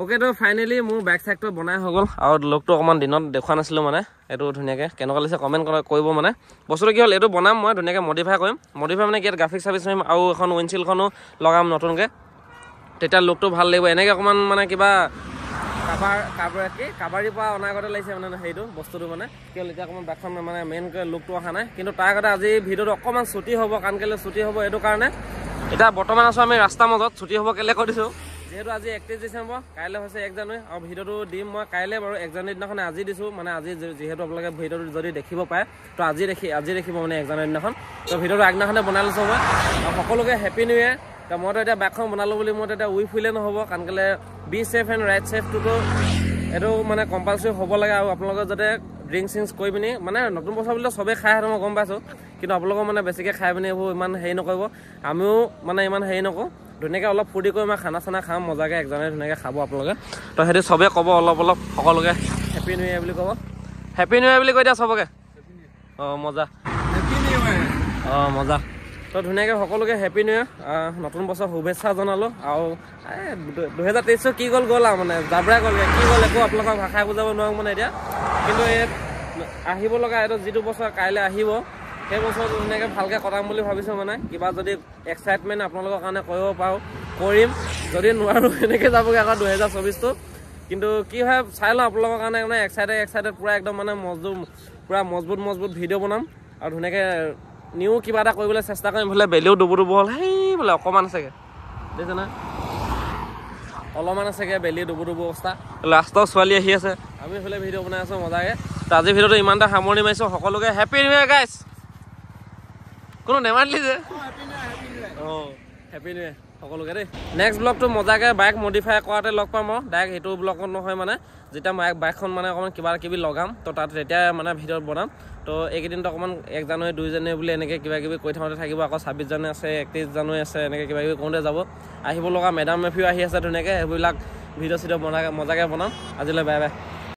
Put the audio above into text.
Okay, তো finally মোৰ bike চাইকটো বনাই হৈ গ'ল। আৰু লুকটো অকণমান দিনত দেখুওৱা নাছিলোঁ, মানে এইটো ধুনীয়াকৈ কেনেকুৱা লাগিছে কমেণ্ট কৰিব। মানে বস্তুটো কি হ'ল, এইটো বনাম মই ধুনীয়াকৈ মডিফাই কৰিম। মডিফাই মানে কি, ইয়াত গ্ৰাফিক্স চাফিক্স মাৰিম আৰু এখন উইণ্ডচিলখনো লগাম নতুনকৈ, তেতিয়া লুকটো ভাল লাগিব। এনেকৈ অকণমান মানে কিবা কাবাৰ কাবাৰ কি কাবাৰীৰ পৰা অনা আগতে লাগিছে, মানে সেইটো বস্তুটো মানে কি হ'ল, এতিয়া অকণমান বাইকখন মানে মেইনকৈ লুকটো অহা নাই। কিন্তু তাৰ আগতে আজি ভিডিঅ'টো অকণমান ছুটি হ'ব। কাৰণ কেলৈ ছুটি হ'ব, এইটো কাৰণে এতিয়া বৰ্তমান আছোঁ আমি ৰাস্তাৰ মাজত। ছুটি হ'ব কেলৈ কৈ দিছোঁ, যিহেতু আজি 31 ডিচেম্বৰ, কাইলৈ হৈছে 1 জানুৱাৰী। আৰু ভিডিঅ'টো দিম মই কাইলৈ বাৰু, 1 জানুৱাৰী দিনাখন আজি দিছোঁ। মানে আজি যিহেতু আপোনালোকে ভিডিঅ'টো যদি দেখিব পাৰে, তো আজি দেখিব মানে 1 জানুৱাৰী দিনাখন। তো ভিডিঅ'টো আগদিনাখনে বনাই লৈছোঁ মই। আৰু সকলোকে হেপী নিউ ইয়েৰ। তো মইতো এতিয়া বাইকখন বনালোঁ বুলি মই এতিয়া উই ফুৰিলে নহ'ব, কাৰণ কেলৈ বি ছেফ এণ্ড ৰাইড ছেফটোতো এইটো মানে কম্পালচৰি হ'ব লাগে। আৰু আপোনালোকে যাতে ড্ৰিংক চিংছ কৰি পিনি, মানে নতুন বছৰ বুলিতো চবেই খাই সেইটো মই গম পাইছোঁ, কিন্তু আপোনালোকেও মানে বেছিকৈ খাই পিনি এইবোৰ ইমান হেৰি নকৰিব। আমিও মানে ইমান হেৰি নকৰোঁ, ধুনীয়াকৈ অলপ ফূৰ্তি কৰি মই খানা চানা খাম মজাকৈ, 1 জানুৱাৰী ধুনীয়াকৈ খাব আপোনালোকে। তো সেইটো চবেই ক'ব অলপ অলপ, সকলোকে হেপী নিউ ইয়েৰ বুলি ক'ব। হেপী নিউ ইয়েৰ বুলি কৈ দিয়া চবকে। অঁ মজা, অঁ মজা। তো ধুনীয়াকৈ সকলোকে হেপী নিউ ইয়েৰ, নতুন বছৰ শুভেচ্ছা জনালোঁ। আৰু এই 2023টো কি গ'ল গ'ল আৰু, মানে জাবৰাই গ'লগৈ, কি গ'ল একো আপোনালোকক ভাষাই বুজাব নোৱাৰোঁ মানে এতিয়া। কিন্তু এই আহিব লগা এইটো যিটো বছৰ কাইলৈ আহিব, সেই বছৰটো ধুনীয়াকৈ ভালকৈ কটাম বুলি ভাবিছোঁ। মানে কিবা যদি এক্সাইটমেণ্ট আপোনালোকৰ কাৰণে কৰিব পাৰোঁ কৰিম, যদি নোৱাৰোঁ এনেকৈ যাবগৈ আকৌ 2024টো। কিন্তু কি হয় চাই লওঁ, আপোনালোকৰ কাৰণে মানে এক্সাইটেড পূৰা একদম মানে মজবুত, পূৰা মজবুত মজবুত ভিডিঅ' বনাম আৰু ধুনীয়াকৈ নিউ কিবা এটা কৰিবলৈ চেষ্টা কৰিম। ইফালে বেলিও ডুবু ডুবু হ'ল, সেই বোলে অকণমান আছেগৈ, দেখিছে নহয়, অলপমান আছেগৈ বেলি ডুবু ডুবু অৱস্থা। লাষ্টৰ ছোৱালী আহি আছে, আমি এইফালে ভিডিঅ' বনাই আছোঁ মজাকৈ। তো আজি ভিডিঅ'টো ইমানটা সামৰণি মাৰিছোঁ। সকলোকে হেপী নিউ ইয়েৰ গাইছ। কোনো নেমাতিলি যে? অঁ, হেপী নিউ ইয়েৰ সকলোকে দেই। নেক্সট ব্লগটো মজাকৈ বাইক মডিফাই কৰাতে লগ পাম। আৰু ডাইৰেক্ট সেইটো ব্লগত নহয়, মানে যেতিয়া বাইকখন মানে অকণমান কিবা কিবি লগাম, তো তাত তেতিয়া মানে ভিডিঅ'ত বনাম। তো এইকেইদিনটো অকণমান 1 জানুৱাৰী 2 জানুৱাৰী বুলি এনেকৈ কিবা কিবি কৈ থাকোঁতে থাকিব। আকৌ 26 জানুৱাৰী আছে, 31 জানুৱাৰী আছে, এনেকৈ কিবা কিবি কৰোঁতে যাব। আহিব লগা মেডাম মেফিও আহি আছে ধুনীয়াকৈ, সেইবিলাক ভিডিঅ' চিডিঅ' বনাই মজাকৈ বনাম। আজিলৈ বাই বাই।